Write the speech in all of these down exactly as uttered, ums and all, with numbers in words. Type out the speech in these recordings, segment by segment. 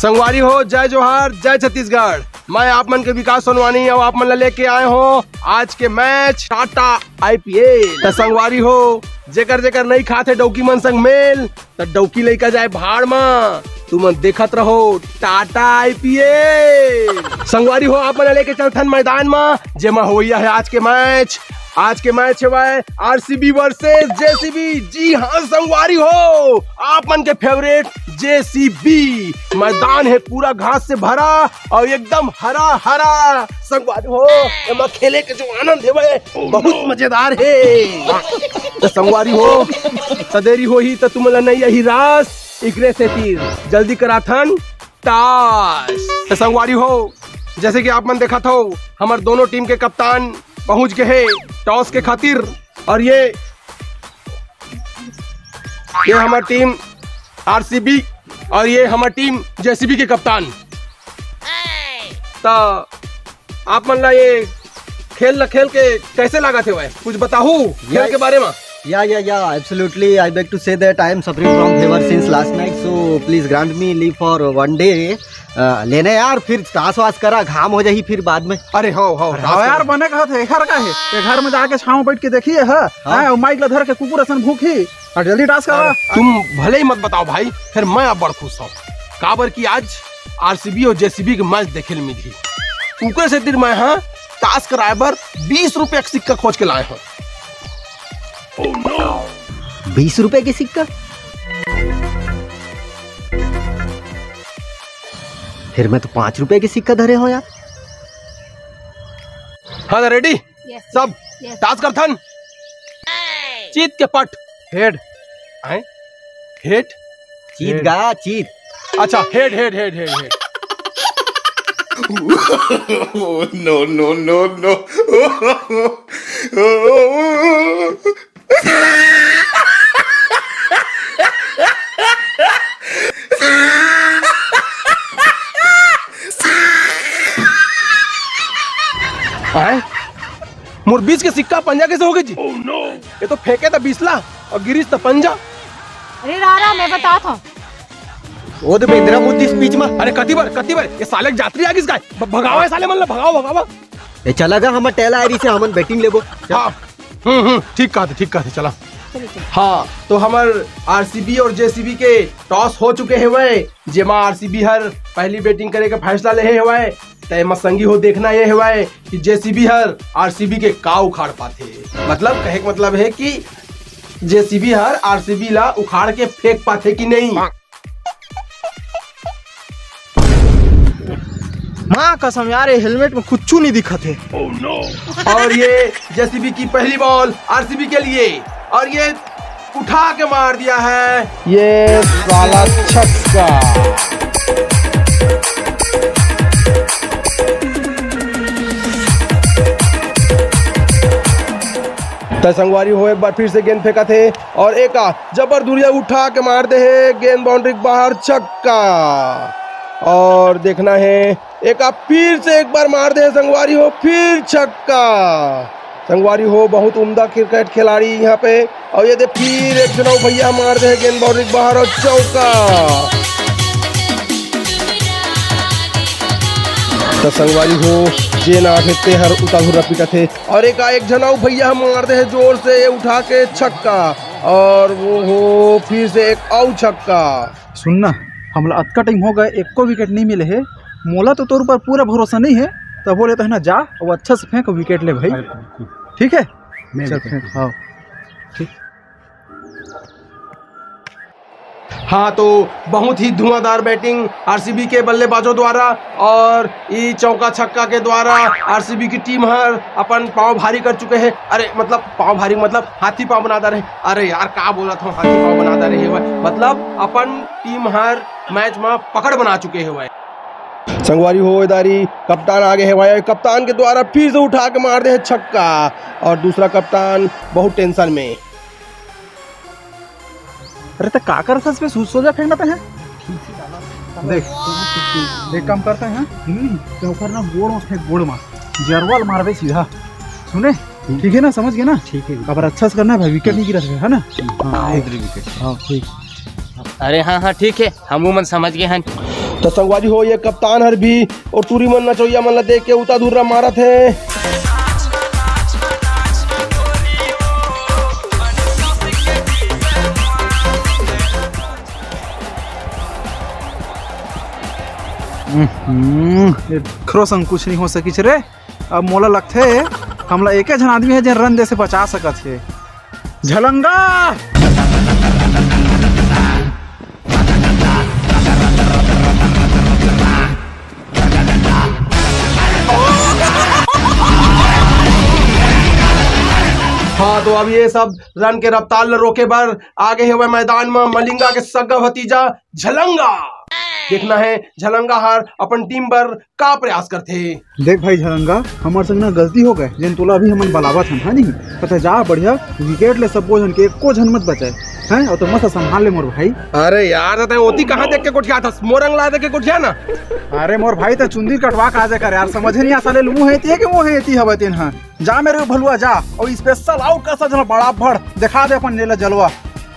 संगवारी हो, जय जोहार, जय छत्तीसगढ़। मैं आप मन के विकास सोनवानी अउ आप मन ला लेके आए हो आज के मैच टाटा आईपीएल। त संगवारी हो, जेकर जेकर नहीं खात हे डौकी मन संग मेल, त डौकी लइका जाए भाड़ मा। तुमन देखत रहो टाटा आईपीएल। संगवारी हो, आप मन ला लेके चलथन मैदान मा, जेमा होइया है आज के मैच। आज के मैच हेवय आरसीबी वर्सेस जेसीबी। जी हाँ संगवारी हो, आप मन के फेवरेट जेसीबी। मैदान है पूरा घास से भरा और एकदम हरा हरा। संगवारी हो, एमा खेले के जो आनंद हेवय, बहुत मजेदार है। तो संगवारी हो, त देरी होही त तुमन ला नइ आही रास, इकरे सेती जल्दी कराथन टॉस। त संगवारी हो, जैसे कि आप मन देखत हो, हमर दोनों टीम के कप्तान पहुंच गए हैं टॉस के खातिर। और ये ये हमर टीम आरसीबी और ये हमर टीम जेसीबी के कप्तान। त आप मन ला ये खेल ला खेल के कैसे लागत हेवय, कुछ बताहू खेल के बारे मा? Yeah, yeah, yeah, absolutely. I beg to say that I am suffering from fever since last night, so please grant me leave for one day. लेने यार, फिर तास वास करा, घाम हो जाही फिर बाद में। अरे हो हो, अरे हाँ यार, बने कहत हे, एखर का हे? ये घर में जाके छाँव बैठ के देखिए, हाँ? हाँ, माइक ला धर के कुकुर असन भूखी। और जल्दी टास करा। तुम भले ही मत बताओ भाई, फिर मैं अब बड़ खुश हूँ, काबर कि आज आरसीबी और जेसीबी के मैच देखे ल मिलही। उकर सेती मैं, हाँ, टास कराए बर बीस रुपया के सिक्का खोज के लाए हूँ। बीस रुपए के सिक्का? फिर मैं तो पाँच रुपए के सिक्का धरे हो यार। हाँ, रेडी? Yes. सब yes. टास करथन। चीत के पट। हेड। आए? हेड? चीत हेड। गा, चीत। अच्छा, head, head, head, head, head. Oh, no, no, no, no। आए? मोर बीच के सिक्का पंजा कैसे हो गई जी? ये तो फेंके था बीसला और गिरीश था पंजा। अरे रारा, मैं बता था। वो तो बेंदरा मुद्दी स्पीच में। अरे कति बर, कति बर, ये साले के जात्री आ गई इसका। भ-, भगावा ये साले मन ला, भगावा, भगावा। ये चला गा, हमर टहला आरी से हमन बैटिंग लेबो। चल। हाँ, हम्म, हम्म, ठीक कहते, ठीक कहते, चला। हाँ, तो हमर आरसीबी और जेसीबी के टॉस हो चुके हेवय, जेमा आरसीबी हर पहली बैटिंग करे के फैसला लेहे हेवय। त एमा संगी हो देखना ये हेवय कि जेसीबी हर आरसीबी के का उखाड़ पाथे, मतलब कहे के मतलब है कि जेसीबी हर आरसीबी ला उखाड़ के फेंक पाथे कि नहीं। माँ कसम यार, ये हेलमेट में कुछ नहीं दिखत है। और ये जेसीबी की पहली बॉल आरसीबी के लिए, और ये उठा के मार दिया है। ये साला छक्का। त संगवारी हो, एक बार फिर से गेंद फेंकत हे और एका जबर दूरिया उठा के मार दे हे, गेंद बाउंड्री के बाहर, छक्का। और देखना है, एका फिर से एक बार मार दे हे संगवारी हो, फिर छक्का। संगवारी हो, बहुत उम्दा क्रिकेट खिलाड़ी यहाँ पे। और ये दे फिर एक झन अउ भैया मार दे हे गेंद बाउंड्री के बाहर और चौका। त संगवारी हो, जे ना आथे ते हर उता घुर्रा पीटत हे। और एक, एक झन अउ भैया मार दे हे जोर से, ये उठा के छक्का। और वो हो, फिर से एक अउ छक्का। सुन ना, हमला अतका टाइम हो गए, एको विकेट नहीं मिले हे। मोला तो तोर ऊपर पूरा भरोसा नहीं है, तब बोले तो है ना, जा, वो अच्छा से फेंक, विकेट ले भाई। ठीक है, चल फेंक। हाँ, ठीक। हाँ, तो बहुत ही धुआंधार बैटिंग आरसीबी के बल्लेबाजों द्वारा और ई चौका छक्का के द्वारा आरसीबी की टीम हर अपन पाँव भारी कर चुके हैं। अरे, मतलब, पाँव भारी, मतलब, हाथी पाँव बना डारे। अरे यार, का बोलत हूँ, हाथी पाँव बना डारे हे, मतलब, अपन टीम हर मैच में पकड़ बना चुके हैं। संगवारी हो, इदारी कप्तान आगे है भाई, कप्तान के द्वारा फिर से उठा के मार दे है छक्का और दूसरा कप्तान बहुत टेंशन में। अरे, त का करथस बे? सूज सोजा फेंकना त है। देख, एक काम करते हैं, हम्म, ते ओकर ना गोड़ में फेंक, गोड़ में। जरवल मारबे सीधा। सुने? हम्म। ठीक है ना, समझ गए ना? ठीक है। अब अच्छा से करना है भाई, विकेट नहीं गिरा है ना? हाँ, हाँ, एक विकेट। हाँ, ठीक। अरे हाँ, हाँ, ठीक है, हम मन समझ गए हैं। तो संगवारी हो, ये कप्तान हर भी और टूरी मन नचोइया मन ला देख के उता धुर्रा मारत हे। हम्म, ये खरो संग कुछ नहीं हो सकिस रे। अब मोला लगथे, हमला एके झन आदमी हे, जेन रन दे से बचा सकत हे। झलंगा! हाँ, तो अब ये सब रन के रफ्तार ल रोके बर आगे हेवय मैदान म मलिंगा के सगा भतीजा झलंगा। देखना हे झलंगा हर अपन टीम बर का प्रयास करथे। देख भाई झलंगा, हमर संग ना गलती हो गए, जेन तोला अभी हमन बलावत हन, हाँ नहीं? त तैं जा बढ़िया विकेट ले, सबो झन के एको झन मत बचाए, हैं? और तो मस्त संभाल ले मोर भाई। अरे यार, त तैं ओती कहाँ देख के गोठियाथस? मोर अंग ला देख के गोठिया ना। अरे मोर भाई, तैं चुंदी कटवा के आ जा कर यार, समझे नहीं आ साले, मुँह हे एती हे कि मुँह हे एती हवय तेन ह। जा मेरे भलुआ जा, और स्पेशल आउट कर सा जना बड़ा भड़, दिखा दे अपन नीला जलवा।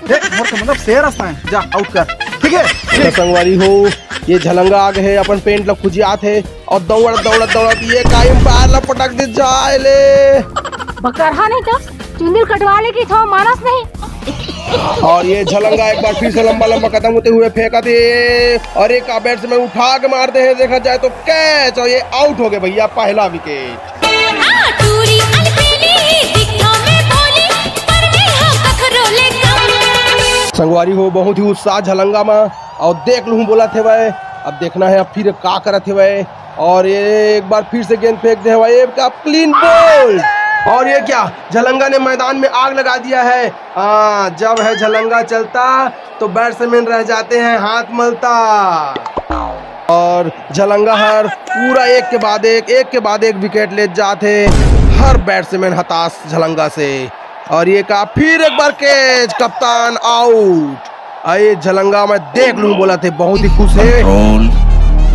देख, मोर के मतलब शेर असन हे, जा आउट कर, ठीक है? तो संगवारी हो, ये झलंगा आ गए हे, अपन पेंट ला खुजियात हे और दौड़त, दौड़त, दौड़त ये का अंपायर ला पटक दे जाए ले। बकरहा नहीं तो चुंदी ल कटवा ले कि थो मानस नहीं। और ये झलंगा एक बार फिर से लंबा, लंबा कदम होते हुए फेंकत हे और एक बैट्समैन उठा के मार दे हे, देखा जाए तो कैच, और ये आउट हो गए भैया, पहला विकेट। आ, टूरी अलबेली, दिखा में भोली, पर मैं हो कखरो ले कम। संगवारी हो, बहुत ही उत्साह झलंगा मा, और देख लूँ बोलत हेवय। अब देखना हे अब फिर का करत हेवय, और ये एक बार फिर से गेंद फेंक दे हेवय, एक क्लीन बोल्ड। और ये क्या, झलंगा ने मैदान में आग लगा दिया है। हाँ, जब है झलंगा चलता तो बैट्समैन रह जाते हैं हाथ मलता। और झलंगा हर पूरा एक के बाद एक, एक के बाद एक विकेट ले जात हे। हर बैट्समैन हताश झलंगा से। और ये का फिर एक बार कैच, कप्तान आउट। आए झलंगा मैं देख लूं बोलत हे, बहुत ही खुश हे।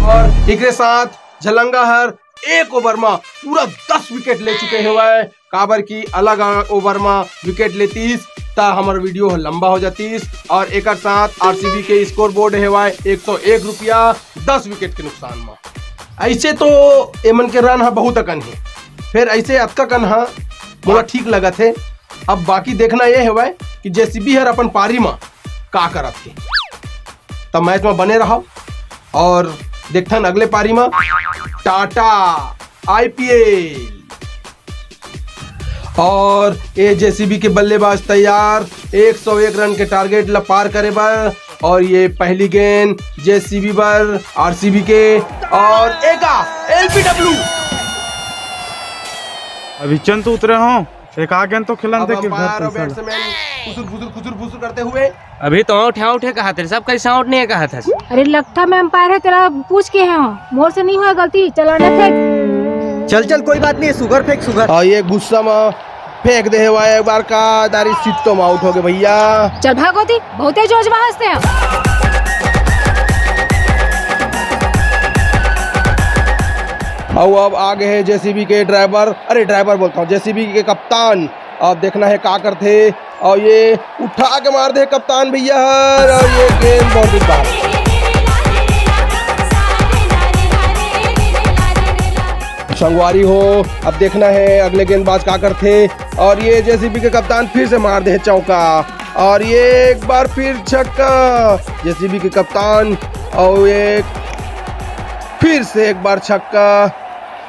और एकरे साथ झलंगा हर एक ओवर में पूरा दस विकेट ले चुके हेवय। काबर कि अलग-अलग ओवर म विकेट लेतीस, त हमर वीडियो ह लंबा हो जातीस। और एकर साथ आरसीबी के स्कोर बोर्ड हेवय एक सौ एक रुपया, दस विकेट के नुकसान म। ऐसे तो एमन के रन ह बहुत अकन हे, फेर ऐसे अतका कन ह मोला ठीक लगत हे। अब बाकी देखना ये हेवय कि जेसीबी हर अपन पारी म का करत हे। त मैच म बने रहव और देखथन अगले पारी म टाटा आईपीएल। और ये जेसीबी के बल्लेबाज तैयार एक सौ एक रन के टारगेट ला पार करे बर। और ये पहली गेंद जेसीबी बर, आरसीबी के, और एका एलबीडब्ल्यू। अभी चंद तो उतरे हो, एक आ गेंद तो खिलन अब दे के अंपायर और बैट्समैन खुसुर फुसुर खुसुर फुसुर करते हुए। अभी तो आउट है, आउट है कहा थे, सब कैसे आउट नहीं है कहा था। अरे लखा में अंपायर है, तेरा पूछ के है, मोर से नहीं हुआ गलती, चला ना फेंक। चल चल, कोई बात नहीं, सुघर फेंक सुघर। और ये गुस्सा में फेंक दे हेवय एक बार का दारी, सिट्टो में आउट हो गए भैया। चल भागो दी, बहुते जोजवा हंसते हैं। और अब आ गए हैं जेसीबी के ड्राइवर, अरे ड्राइवर बोलता हूँ, जेसीबी के कप्तान। अब देखना है का करते। और ये उठा के मार दे कप्तान भैया हर, और ये गेंद बाउंड्री पार। संगवारी हो, अब देखना है अगले गेंदबाज का करते। और ये जेसीबी के कप्तान फिर से मार दे चौका, और ये एक बार फिर छक्का जेसीबी के कप्तान, और ये फिर से एक बार छक्का।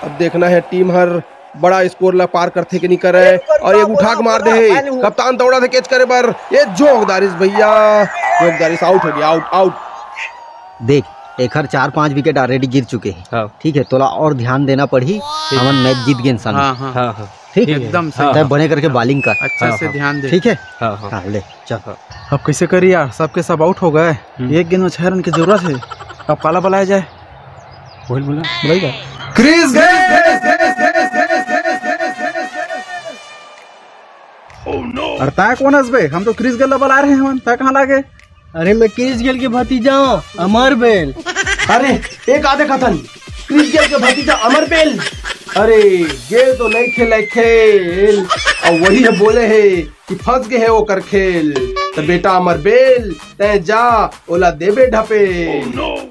अब देखना है टीम हर बड़ा स्कोर ला पार करथे कि नहीं करे। और ये उठा के मार दे हे, कप्तान दौड़ा थे कैच करे बर, ये जोगदारिस भैया, जोगदारिस आउट हो गया, आउट, आउट। देख, एखर चार पांच विकेट ऑलरेडी गिर चुके हैं। हाँ। ठीक है, तोला और ध्यान देना पड़ही। ठीक। हमन मैच जीत गेन सन। हाँ, हाँ। हाँ, हाँ। ठीक है? एकदम सही। हाँ, तय हाँ। बने करके बॉलिंग कर। अच्छा से ध्यान दे। ठीक है? हाँ, हाँ। हाँ, ले, चल। हाँ। अब कैसे करी यार, सबके सब आउट हो गए। हम्म। एक गेंद में छह रन की जरूरत है। अब काला बुलाया जाए? बोल, बोला। बुलाइएगा। Chris Gayle. अरे तय कौन हस बे? हम तो क्रिस गेल ला बुला रहे हैं, तय कहाँ लागे? अरे मैं क्रिस गेल के भतीजा हूँ, अमर बेल। अरे एक आधे कथन, क्रिस गेल के भतीजा अमर बेल। अरे गेल तो नहीं खेले खेल, और वही है बोले है कि फंस गए है ओकर खेल। त बेटा अमर बेल, तैं जा, ओला देबे ढपे।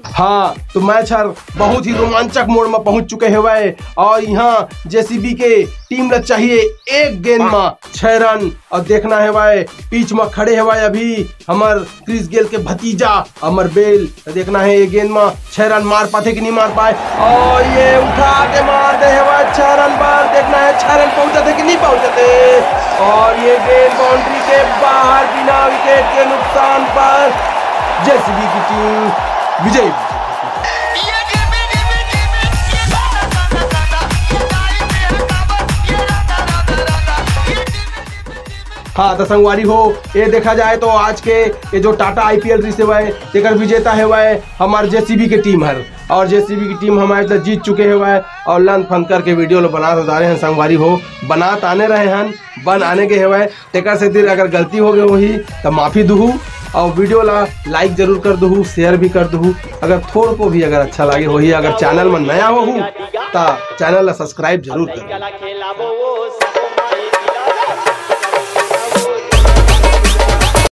हाँ, तो मैच हर बहुत ही रोमांचक मोड़ में पहुंच चुके हेवय और यहाँ जेसीबी के टीम ला चाहिए एक गेंद में छह रन। और देखना हेवय, पिच में खड़े हेवय अभी हमर क्रिस गेल के भतीजा अमर बेल। तो देखना है, ये गेंद में छह रन मार पाथे कि नहीं मार पाए, और ये उठा के मार दे हेवय छह रन पर। देखना है, छह रन पहुंचथे कि नहीं पहुंचथे, और ये गेंद बाउंड्री के बाहर बिना विकेट के नुकसान पर जेसीबी की टीम विजयी। हाँ, तो संगवारी हो, ये देखा जाए तो आज के ये जो टाटा आईपीएल रिलीज हेवय, तेकर विजेता हेवय हमार जेसीबी के टीम हर, और जेसीबी की टीम हमारे तो जीत चुके हेवय। और लंद फंद करके वीडियो लो बनात उतारे हैं संगवारी हो, बनात आने रहे हन, बन आने के हेवय, तेकर से दिल अगर गलती हो गई होही तो माफी दुहू, और वीडियो ला लाइक जरूर कर दुहू, शेयर भी कर दुहू। अगर थोड़ को भी अगर अच्छा लगे होही, अगर चैनल में नया होहू तो चैनल ला सब्सक्राइब जरूर कर।